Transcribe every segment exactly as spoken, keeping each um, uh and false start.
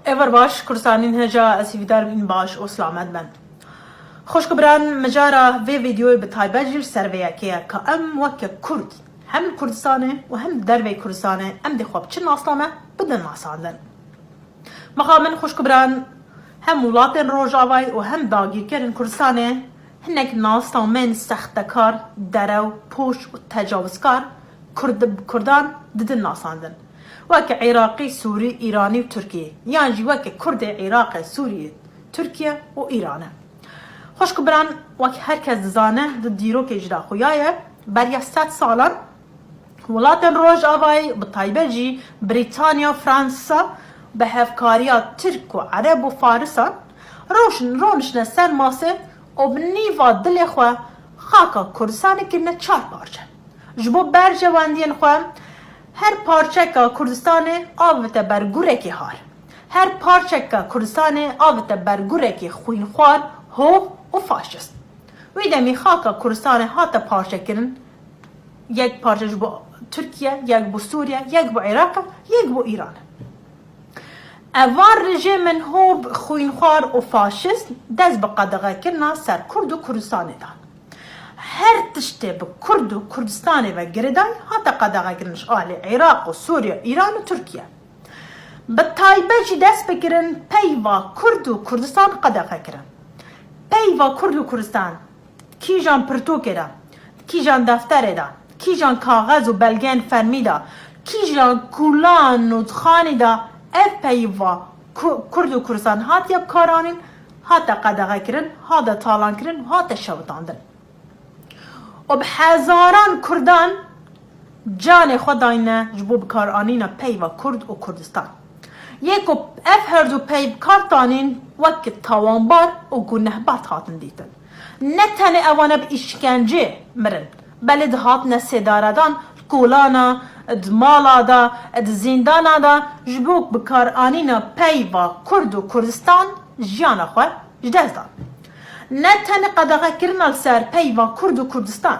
Êvar baş, Kurdistanîn hêja ez hîvîdar im baş û silamet bin. Xwişk û biran, mijara vê vîdeoyê bi taybet jî li ser vê yekê ye ka em weke Kurd, hem li Kurdistanê û hem di derveyî Kurdistanê em dê xwe bi çi nasname bidin nasandin. Mixabin xwişk û biran, hem welatên Rojavayê û hem dagîrkerên Kurdistanê hinek nasnameyên sextekar, derew, poş û tecawizkar Kurd-, Kurdan didin nasandin. Weke Iraqî, Sûrî, Îranî û Tirkî, yan jî weke Kurdê Iraqê, Sûriyê, Tirkiye û Îranê. Xwişk û biran, wek her kes dizane, di dîrokê jî de xuya ye, beriya sed salan welatên Rojavayê, bi taybet jî Brîtanya, Fransa, bi hevkariya Tirk û Ereb û Farisan, roşin, roniştine ser masê û bi nîva dilê xwe xaka Kurdistanê kirine çar parçe. Ji bo berjewendiyên xwe her parçeka Kurdistanê avête ber gurekî har. Her parçeka Kurdistanê avête ber gurekî xwînxwar, hov û faşist. Wî demî xaka Kurdistanê hate parçekirin, yek parçe ji bo Tirkiye, yek bo Sûriye, yek bo Iraq, yek bo Îran. Evan rejîmên hov, xwînxwar û faşist dest bi qedexekirina ser Kurd û Kurdistanê dan. Her tiştê bi Kurd û Kurdistanê ve girêdayî hate qedexekirin ji alî Iraq û Sûriye, Îran û Tirkiye. Bi taybet jî dest bi kirin peyva Kurd û Kurdistan qedexe kirin. Peyva Kurd û Kurdistan kîjan pirtûkê de, kîjan defterê de, kîjan kaxez û belgeyên fermî de, kîjan kûlan û dixanî de ev peyva Ku-, Kurd û Kurdistan hatiye bikaranîn, hate qedexekirin, hate talankirin, hate şewitandin. Û bi hezaran Kurdan canê xwe dayne ji bo bikaranîna peyva Kurd û Kurdistan. Yê ku ev her du peyv bi kar tanîn wek tawanbar û gunehbar hatin dîtin. Ne tenê evane bi îşkencê mirin, belê dihatine sêdaredan, kolana, di mala de, di zîndana de ji bo bikaranîna peyva Kurd û Kurdistan jiyana xwe ji dest dan. Ne tenê qedexekirina li ser peyva Kurd û Kurdistan,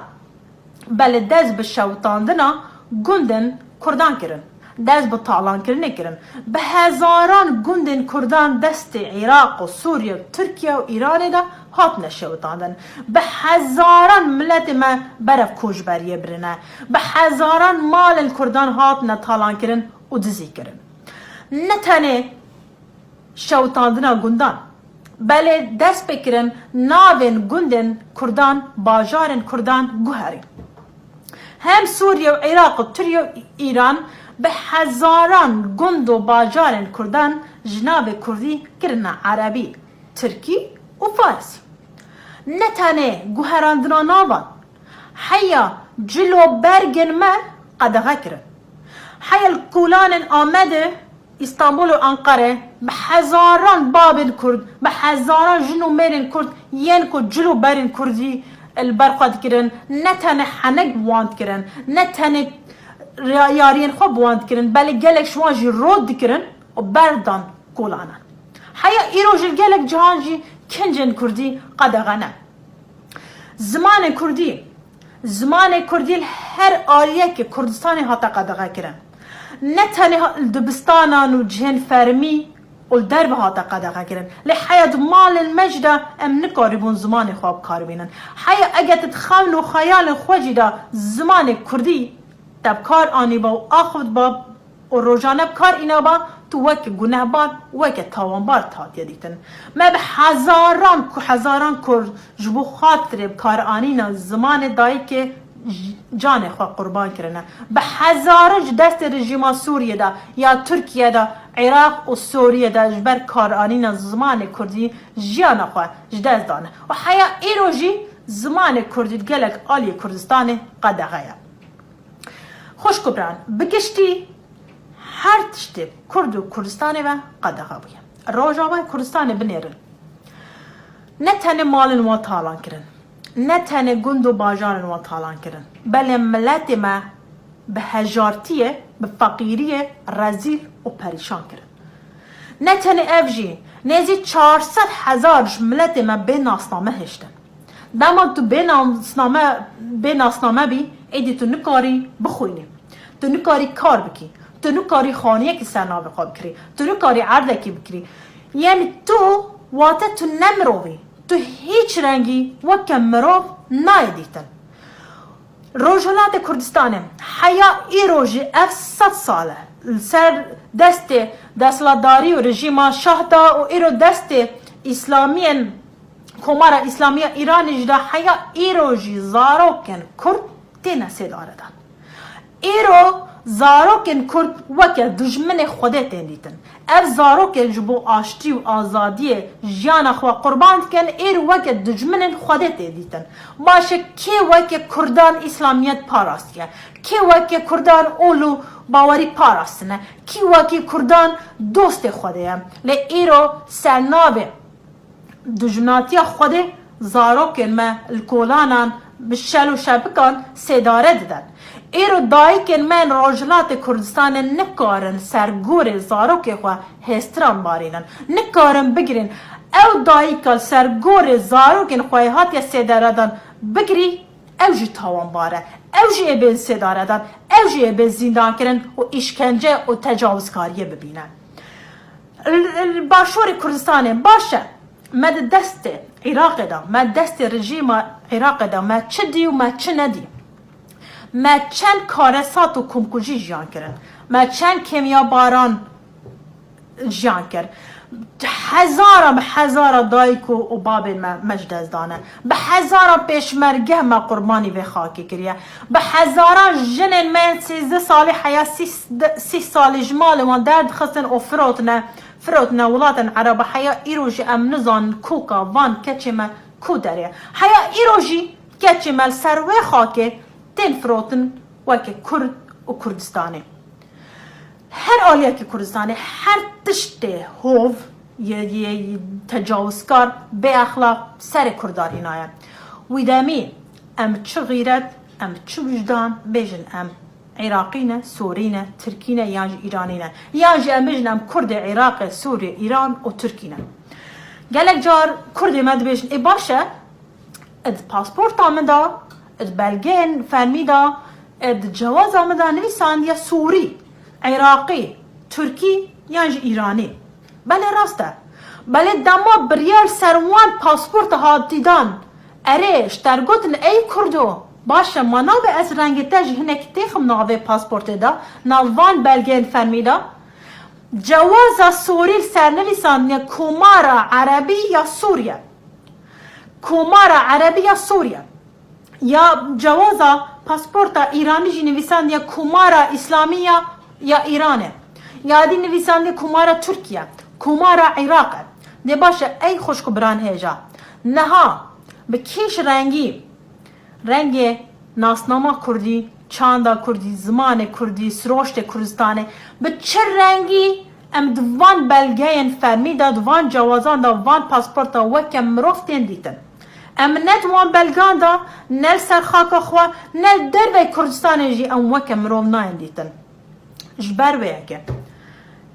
belê dest bi şewitandina gundên Kurdan kirin, dest bi talankirinê kirin. Bi hezaran gundên Kurdan destê Iraq û Sûriye û Tirkiye û Îranê de hatine şewitandin. Bi hezaran miletê me berev koçberiyê birine. Bi hezaran malên Kurdan hatine talankirin û dizî kirin. Ne tenê şewitandina gundan, belê dest pê kirin navên gundên Kurdan, bajarên Kurdan guherîn. Hem Sûriye û Iraq û Tirkiye û Îran bi hezaran gund û bajarên Kurdan ji navê Kurdî kirine Erebî, Tirkî û Farisî. Ne tenê guherandina navan, heya cil û bergên me qedexe kirin. Heya li kolanên Amedê, Îstanbul û Anqerê bi hezaran babên Kurd, bi hezaran jin û mêrên Kurd yên ku cil û berên Kurdî li ber xwe dikirin, ne tenê henek bi wan dikirin, ne tenê ra-, yariyên xwe bi wan dikirin, belê gelek ji wan jî rot dikirin û berdan kolanan. Heya îro ji gelek cihan jî kincên Kurdî qedexe ne. Zimanê Kurdî, zimanê Kurdî li her aliyekê Kurdistanê hate qedexekirin. Ne tenê ha-, li dibistanan û cihên fermî û li derve hate qedexekirin. Lê heya di malên me jî de em nikaribûn zimanê xwe bi kar bînin. Heya eger tu di xewn û xeyalên xwe jî de zimanê Kurdî te bi kar anîba û axivtiba û rojane bi kar înaba, tu weke gunehbar, weke tawanbar hatiye dîtin. Me bi hezaran ku hezaran Kurd ji bo xatirê bikaranîna zimanê dayikê j-, canê xwe qurban kirine. Bi hezaran ji destê rejîma Sûriyê de ya Tirkiye de, Iraq û Sûriyê de ji ber karanîna zimanê Kurdî jiyana xwe ji dest dane. Û heya îro jî zimanê Kurdî di gelek aliyê Kurdistanê qedexe ye. Xwişk û biran, bi giştî her tiştê Kurd û Kurdistanê ve qedexe bûye. Rojavayê Kurdistanê binêrin. Ne tenê malên wan talan kirin, ne tenê gund û bajarên wan talan kirin, belê miletê me bi hejartiyê, bi feqîriyê rezîl û perîşan kirin. Ne tenê ev jî, nêzî çar sed hezar ji miletê me bê nasname hiştin. Dema tu bê nasname, bê nasname bî, êdî tu nikarî bixwînî. Tu nikarî kar bikî. Tu nikarî xaniyekî ser navê xwe bikirî. Tu nikarî erdekî bikirî. Yanî tu wate tu ne mirov î. Tu hîç rengî weke mirov nayê dîtin. Rojhilatê Kurdistanê heya îro jî ev sed sal e li ser destê desthilatdarî û rejîma şah da û îro destê îslamiyên Komara Îslamî ya Îranê jî de heya îro jî zarokên Kurd têne sêdaredan. Îro zarokên Kurd weke dijminê Xwedê tên dîtin. Ev zarokên ji bo aştî û azadiyê jiyana xwe qurban dikin, îro weke dijminên Xwedê tê dîtin. Baş e, kê weke Kurdan Îslamiyet parastiye? Kê weke Kurdan ol û bawerî parastine? Kî wekî Kurdan dostê Xwedê ye? Lê îro sernavê dijminatiya Xwedê zarokên me li kolanan bi şel û şebikan sêdare didin. Îro dayikên me yên Rojhilatê Kurdistanê nikarin ser gorê zarokê xwe hêstiran barînin. Nikarin bigirîn. Ew dayika li ser gorê zarokên xwe yê hatiye sêdaredan bigirî, ew jî tawanbar e. Ew jî ê bên sêdaredan, ew jî ê bên zîndankirin û îşkence û tecawizkariyê bibîne. Li, li Başûrê Kurdistanê baş e. Me di destê Iraqê de, me destê rejîma Iraqê de me çi dî û me çi nedî? Me çend karesat û komkujî jiyan kirin? Me çend kêmiyabaran jiyan kir? Hezara bi hezara dayik û, û babên me, me ji dest dane. Bi hezara pêşmerge me qurbanî vê xakê kiriye. Bi hezaran jinên me yên sêzdeh salî heya sî, sî salî ji malê wan derdixistin û firotine, firotine welatên Ereba heya îro jî em nizanin koka van keçê me ku derê. Heya îro jî keçê me li ser wê xakê tên firotin weke Kurd û Kurdistanê. Her aliyekî Kurdistanê, her tiştê hov yê, yê, yê tecawizkar, bêexlaq serê Kurdan înaye. Wî demî em çi xîret, em çi wijdan bêjin em Iraqî ne, Sûrî ne, Tirkî ne yan jî Îranî ne. Yan jî em bêjin em Kurdê Iraqê, Sûriyê, Îran û Tirkî ne. Gelek car Kurdê me dibêjin, ê baş e, di pasporta min de, di belgeyên fermî de, di cewaza min de nivîsandiye Sûrî, Iraqî, Tirkî yan jî Îranî. Belê rast e. Belê dema biryar ser wan pasporta hatî dan, erê, ji te re gotin, ey Kurdo, baş e, ma nabe ez rengê te jî hinekî têxim navê pasportê de, nav van belgeyên fermî de? Cewaza Sûrî li ser nivîsandiye Komara Erebî ya Sûriye. Komara Erebî ya Sûriye. Ya cewaza pasporta Îranî jî nivîsandiye Komara Îslamî ya, ya Îranê. Ya dî nivîsandiye Komara Tirkiye, Komara Iraq e. Dê baş e, ey xwişk û biran hêja. Niha bi kîş rengî, rengê nasnama kurdî, çanda kurdî, zimanê kurdî, siroştê Kurdistanê, bi çi rengî em di van belgeyên fermî de, di van cewazan de, van pasporta weke mirov tên dîtin? Em ne di wan belgan de, ne li ser xaka xwe, ne li dervey Kurdistanê jî em weke mirov nayên dîtin. Ji ber wê yekê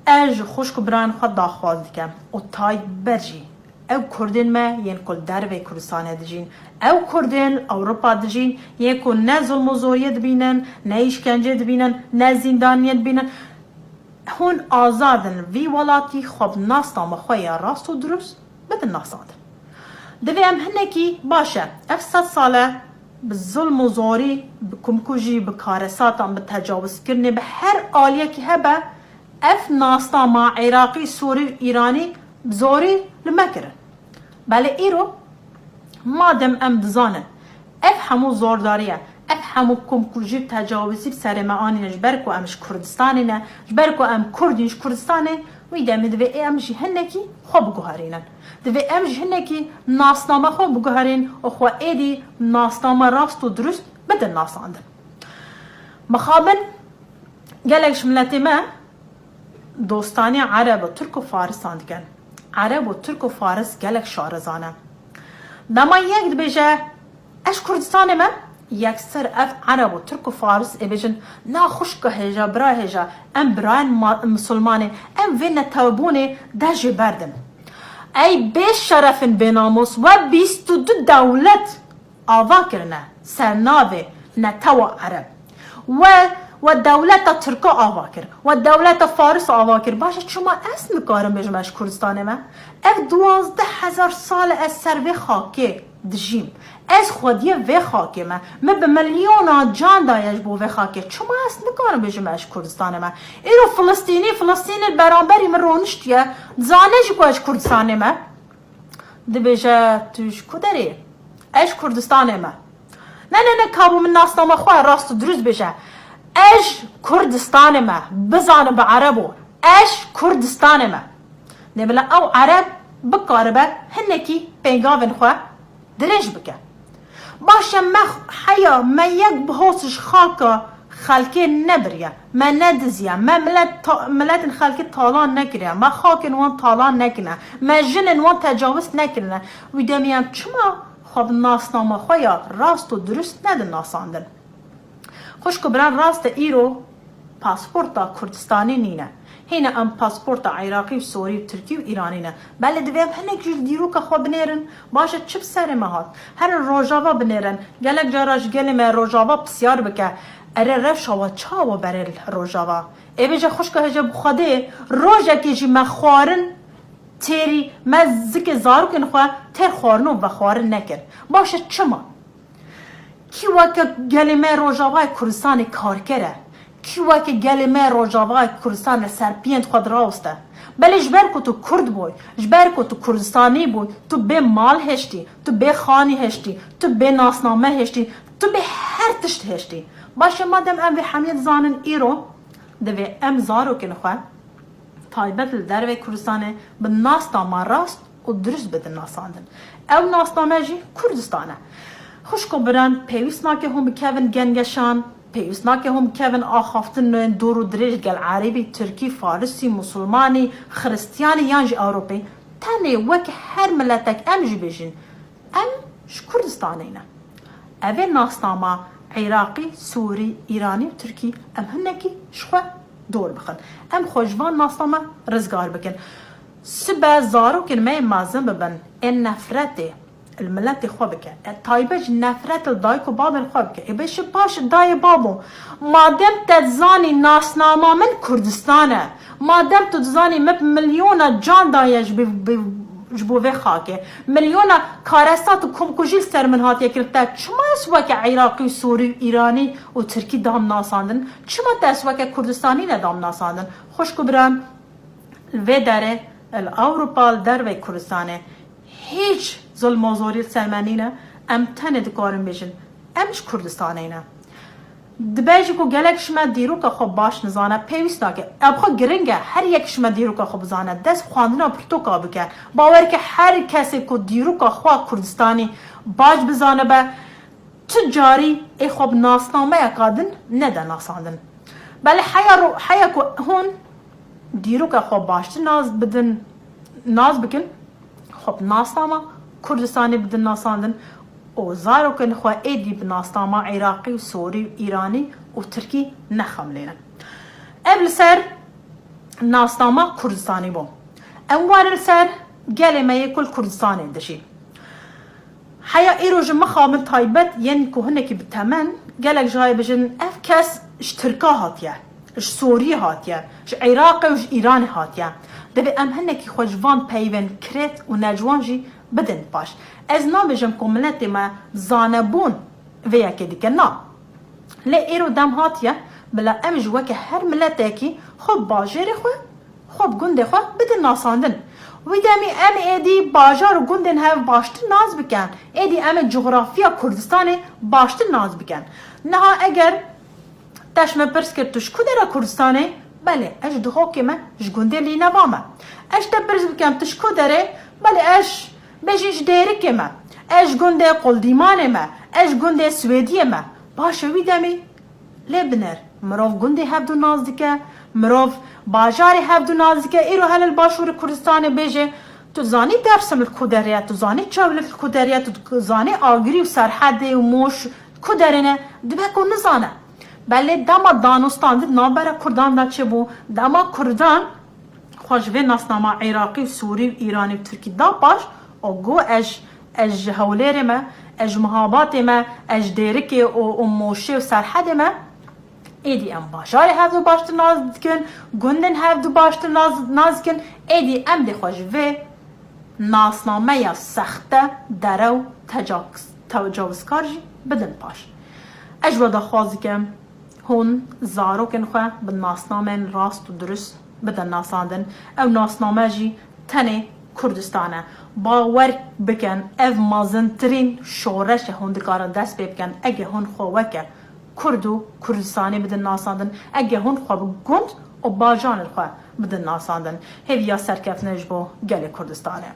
ez ji xwişk û birayên xwe daxwaz dikim û taybet jî ew Kurdên me yên ku li dervey Kurdistanê dijîn, ew Kurdên li Ewropa dijîn, yên ku ne zulm û zoriyê dibînin, ne îşkencê dibînin, ne zîndaniyê dibînin, hûn azad in vî welatî xwe bi nasnama xwe ya rast û dirust bidin nasandin. Divê em hinekî, baş e, ev sed sal e bi zulm û zorî, bi kumkujî, bi karesatan, bi tecawizkirinê, bi her aliyekî hebe, ev nasnama Iraqî, Sûrî, Îranî bi zorî li me kirin. Belê îro, madem em dizanin, ev hemû zordarî ye, ev hemû komkujî û tecawizî bi serê me anîne, ji ber ku em ji Kurdistanê ne, ji ber ku em Kurd in, ji Kurdistanê, wî demê divê ê em jî hinekî xwe biguherînin. Divê em jî hinekî nasnama xwe biguherîn û xwe êdî nasnama rast û dirust bidin nasandin. Mixabin gelek ji miletê me dostanî Ereb û Tirk û Farisan dikin. Ereb û Tirk û Faris gelek şareza ne. Dema yek dibêje, "Ez ji Kurdistanê me", yekser ev Ereb û Tirk û Faris ê bêjin, "Na xwişka hêja, bira hêja, em birayên ma-, misilmanê, em vê netewebûnê dest jê berdin." Ey bê şerefin bê namus, we bîst û du dewlet ava kirine ser navê netewa Ereb. We We dewleta Tirka ava kir, we dewleta Faris ava kir. Baş e, çima ez nikarim bêjim ez ji Kurdistanê me? Ev duwazdeh hezar sal e ez ser vê xakê dijîm. Ez xwediyê vê xakê me. Min bi milyona can daye ji bo vê xakê. Çima ez nikarim bêjim ez ji Kurdistanê me? Îro Filistînî, Filistînî li beramberî min roniştiye. Dizane jî ku ez ji Kurdistanê me. Dibêje, tu ji ku derê? Ez ji Kurdistanê me. Ne, ne, ne, kabû min nasnama xwe rast û dirust bêje. Ez ji Kurdistanê me. Bizanin bi erebo. Ez ji Kurdistanê me. Nê bila ew ereb bikaribe hinekî pêngavên xwe dirêj bike. Baş e, me heya me yek bi hos ji xaka xelkê nebiriye, me nediziye, me milet ta-, miletên xelkê talan nekiriye, me xakên wan talan nekirine, me jinên wan tecawuz nekirine. Wî demî em çima xwe bi nasnama xwe ya rast û dirust nedin nasandin? Xwişk û biran, rast e îro pasporta Kurdistanî nîne. Hîne em pasporta Iraqî û Sorî û Tirkî û Îranî ne. Belê divê em hinek jî li dîroka xwe binêrin. Baş e, çi bi serê me hat? Herin Rojava binêrin. Gelek cara ji gelê me Rojava pisyar bike. Erê rewşa we çawa berê li Rojava? Ê bêje xwişka hêje bi Xwedê, rojekê jî me xwarin têrî, me zikê zarokên xwe têr xwarino vexwarin nekir. Baş e, çima? Kî weke gelê me Rojavayê Kurdistanê karker e? Kî weke gelê me Rojavayê Kurdistanê li ser piyên xwe dirawiste? Belê ji ber ku tu Kurd bûy, ji ber ku tu Kurdistanî bûy, tu bê mal hiştî, tu bê xanî hiştî, tu bê nasname hiştî, tu bê her tişt hiştî. Baş e, madem em vê hemiyê dizanin, îro divê em zarokên xwe taybet li dervê Kurdistanê bi nasnama rast û dirust bidin nasandin. Ew nasname jî Kurdistan e. Xwişk û biran, pêwîst nake hûn bikevin gengeşan, pêwîst nake hûn bikevin axaftinên dûr û dirêj gel Erebî, Tirkî, Farisî, Musulmanî, Xiristiyanî yan jî Ewropî. Tenê wek her miletek em jî bêjin. Em ji Kurdistanê ne. Ev ê nasnama Iraqî, Sûrî, Îranî û Tirkî em hinekî ji xwe dor bixin. Em xwe ji van nasnama rizgar bikin. Sibe zarokên me yê mezin bibin, ê nefretê li miletê xwe bike, ê taybet jî nefret li dayik û babên xwe bike. Ê bê şi baş dayê babo, madem te dizanî nasnama min Kurdistan e, madem tu dizanî me bi milyona can daye ji bi, bi, ji bo vê xakê, milyona karesat û komkujî li ser min hatiye kirin, te çima ez weke Iraqî û Sûrî û Îranî û Tirkî dam nasandin? Çima te ez weke Kurdistanî ne dam nasandin? Xwişk û biran, li vê derê, li Ewropa, li derveyî Kurdistanê hîç zilm û zorî li ser me nîne. Em tenê dikarin bêjin, em ji Kurdistanê ne. Dibe jî ku gelek ji me dîroka xwe baş nizane, pêwîst nake. Ev xwe giring e, her yek ji me dîroka xwe bizane, dest xwendina pirtoka bike. Bawer ke her kesê ku dîroka xwe Kurdistanî baş bizanibe, tu carî ê xwe bi nasnameyeka din nede nasandin. Belê heya ro-, heya ku hûn dîroka xwe baştir nas bidin, nas bikin, xwe bi nasnama Kurdistanê bidin nasandin û zarokên xwe êdî bi nasnama Iraqî û Sorî û Îranî û Tirkî nexemlênin. Ev li ser nasnama Kurdistanî bû. Em werin li ser gelê me yê ku li Kurdistanê dijî. Heya îro ji mixabin taybet yên ku hinekî bi temen, gelek ji hayê bijin, ev kes ji Tirka hatiye, ji Soriyê hatiye, ji Iraqê û ji Îranê hatiye. Divê em hinekî xwe ji van peyvên kirêt û neciwan jî bidin paş. Ez nabêjim ku miletê me zanebûn vê yekê dike, na. Lê îro dem hatiye, bila em ji weke her miletekî xwe bi bajêrê xwe, xwe bi gundê xwe bidin nasandin. Wî demî em êdî bajar û gundên hev baştir nas bikin. Êdî em ê cografya Kurdistanê baştir nas bikin. Niha eger te ji min pirs kir, tu ji ku dera Kurdistanê? Belê, ez ji Duhokê me, ji gundê Lîneva me. Ez ji te pirs bikim, tu ji ku derê? Belê, ez bêjî ji Dêrikê me. Ez ji gundê Quldîmanê me. Ez ji gundê Swêdiyê me. Baş e, wî demî lê binêr. Mirov gundê hevdu nas dike, mirov bajarê hevdu nas dike. Îro hele li Başûrê Kurdistanê bêje, tu zanî Dersim li ku derê ye, tu zanî Çewlik li ku derê ye, tu zanî Agirî û Serhedê û Mûş li ku derê ne, dibe ku nizane. Belê dema danûstandin navbera Kurdan de çi bû? Dema Kurdan xwe ji vê nasnama Iraqî û Sûrî û Îranî û Tirkî da paş û got, ez, ez ji Hewlêrê me, ez ji Mihabatê me, ez ji Dêrikê û, û Mûşê û Serhedê me. Êdî em bajarê hevdu baştir nas dikin, gundên hevdu baştir nas, nas dikin. Êdî em dê xwe ji vê nasnameya sexte, derew, teca-, tecawizkar jî bidin paş. Ez ji we daxwaz dikim, hûn zarokên xwe bi nasnameyên rast û dirust bidin nasandin. Ew nasname jî tenê Kurdistan e. Bawer bikin, ev mezintirîn şoreş e hûn dikarin dest pê bikin, ege hûn xwe weke Kurd û Kurdistanê bidin nasandin, ege hûn xwe bi gund û bajarên xwe bidin nasandin. Hêviya serkeftinê ji bo gelê Kurdistanê.